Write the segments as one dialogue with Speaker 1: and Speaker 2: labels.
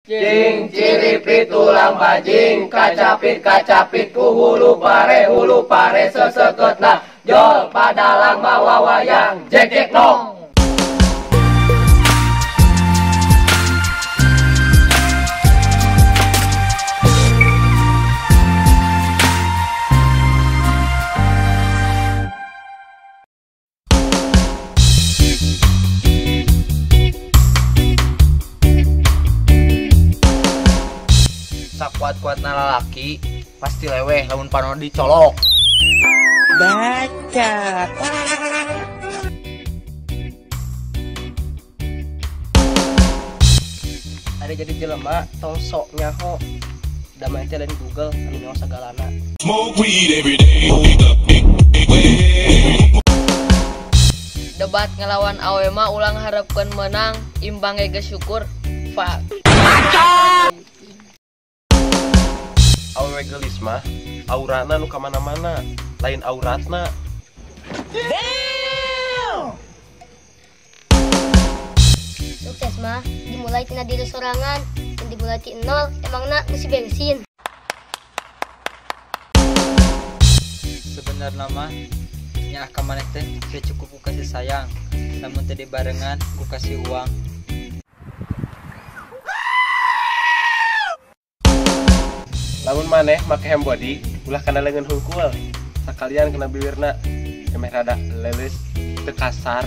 Speaker 1: Cing ciripit tulang bajing, kacapit-kacapit ku hulu pare seseketna, jol padalang mawa wayang, jek jek nong.
Speaker 2: Kuat-kuat lalaki pasti leweh lamun panon dicolok.
Speaker 3: Baca.
Speaker 4: Ada jadi jelema tong sok nyaho da mah teh lain Google anu nyaho sagalana.
Speaker 5: Smoke weed every day.
Speaker 6: Debat ngelawan awe mah ulang harapkeun menang, imbang ge geus syukur. Fuck.
Speaker 7: Awewe geulis mah aurana nu ka mana-mana, lain auratna.
Speaker 3: Damn!
Speaker 8: Sukses mah dimulai tina diri sorangan, dan dimulai ti nol emangna ngisi bensin.
Speaker 9: Sebenarnya mah nyaah ka maneh teh teu cukup ku kasih sayang, lamun teu dibarengan ku kasih uang.
Speaker 7: Lamun maneh make hem body ulah kana leungeun hungkul, sakalian kena bibirna emeh rada leuleus teu kasar.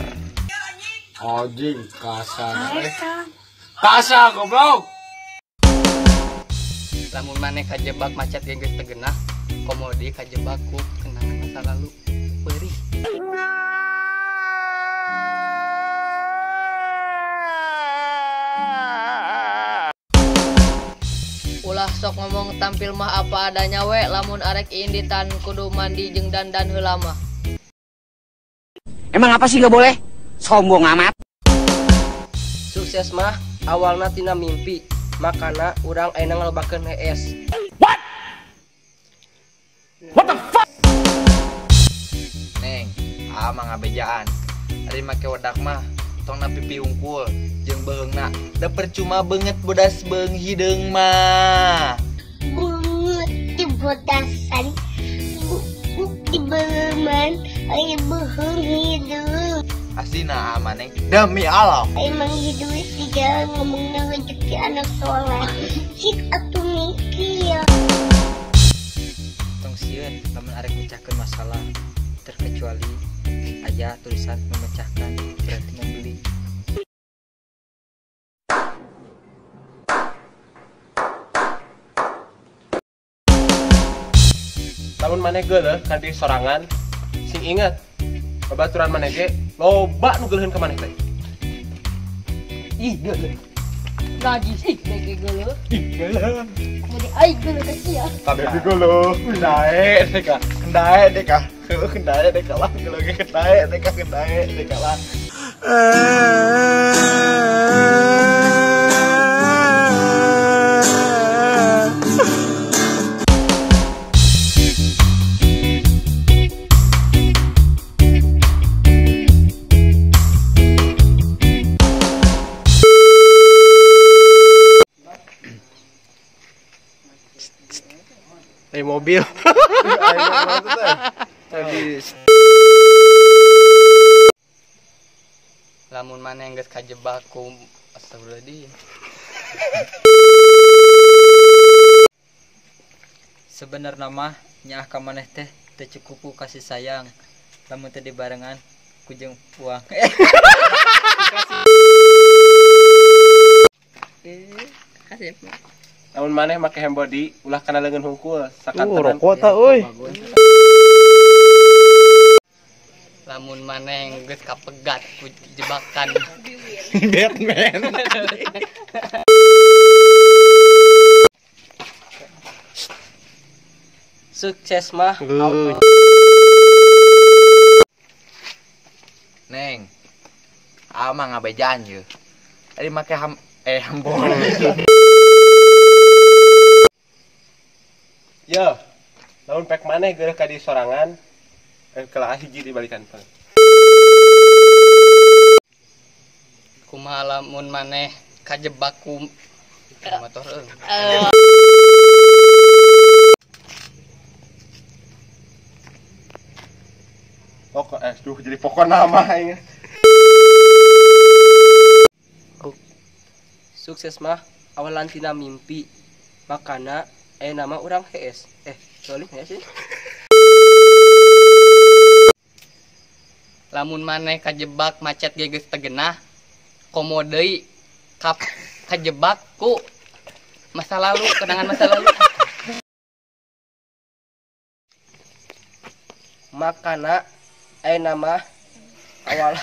Speaker 1: Anjing kasar. Kasar goblok.
Speaker 6: Lamun maneh kajebak macet ge geus teu genah, komo deui kajebak ku kenangan masa lalu. Perih. Ulah sok ngomong tampil mah apa adanya we, lamun arek inditan kudu mandi jeung dandan heula mah.
Speaker 3: Emang apa sih gak boleh? Sombong amat.
Speaker 4: Sukses mah awalna tina mimpi, makana urang ayeuna ngalobakeun HS.
Speaker 3: What? What the fuck?
Speaker 2: Neng, mah ngabejaan. Ari make wedak mah tong na pipi hungkul jeung beheungna. Da percuma beungeut bodas beung hideung mah.
Speaker 8: Beungeut di bodasan, di beuman, aya beuheung hideung.
Speaker 2: Aslina maneh demi Allah.
Speaker 8: Emang hidup di jalan ngomongna rezeki anak soleh. Cik atuh mikir.
Speaker 9: Tong sieun lamun arek mecahkeun masalah, terkecuali aya tulisan memecahkan berarti membeli.
Speaker 7: Lamun maneh geuleuh ka diri sorangan, sing inget babaturan maneh ge loba nu geuleuheun ka maneh teh.
Speaker 4: Ih geuleuh. Najis ih ge geuleuh.
Speaker 7: Ih geuleuh.
Speaker 8: Mun ai geuleuh ka sia.
Speaker 7: Kabeh geuleuh. Kendae teh ka. Kendae teh ka. Heuh kendae teh ka lah geuleuh ge kendae teh ka kendae teh ka lah. Mobil.
Speaker 6: Lamun maneh geus kajebak ku astagfirullahaladzim.
Speaker 9: Sebenarna mah nyaah ka maneh teh teu cukup ku kasih sayang, lamun teu dibarengan ku jeung uang.
Speaker 6: Kasih.
Speaker 7: Lamun maneh make hem body ulah kana leungeun hungkul sakantenan.
Speaker 10: Rokok ta euy.
Speaker 6: Lamun maneh geus kapegat ku jebakan
Speaker 10: Batman.
Speaker 4: Sukses mah.
Speaker 2: Neng, mah ngabejaan ye. Ari make ham hambol.
Speaker 7: Yo, lamun pek maneh geureuh ka diri sorangan, kelah hiji dibalikan.
Speaker 6: Kumaha lamun maneh kajebak ku
Speaker 2: Motor euy.
Speaker 7: Pokok duh jadi pokok nama aing.
Speaker 4: Sukses mah awalan tina mimpi. Makana nama urang hees. Sorry hees sih.
Speaker 11: Lamun maneh kajebak macet ge geus teu genah, komo deui kap kajebak ku masa lalu, kenangan masa lalu.
Speaker 4: Makana nama awal.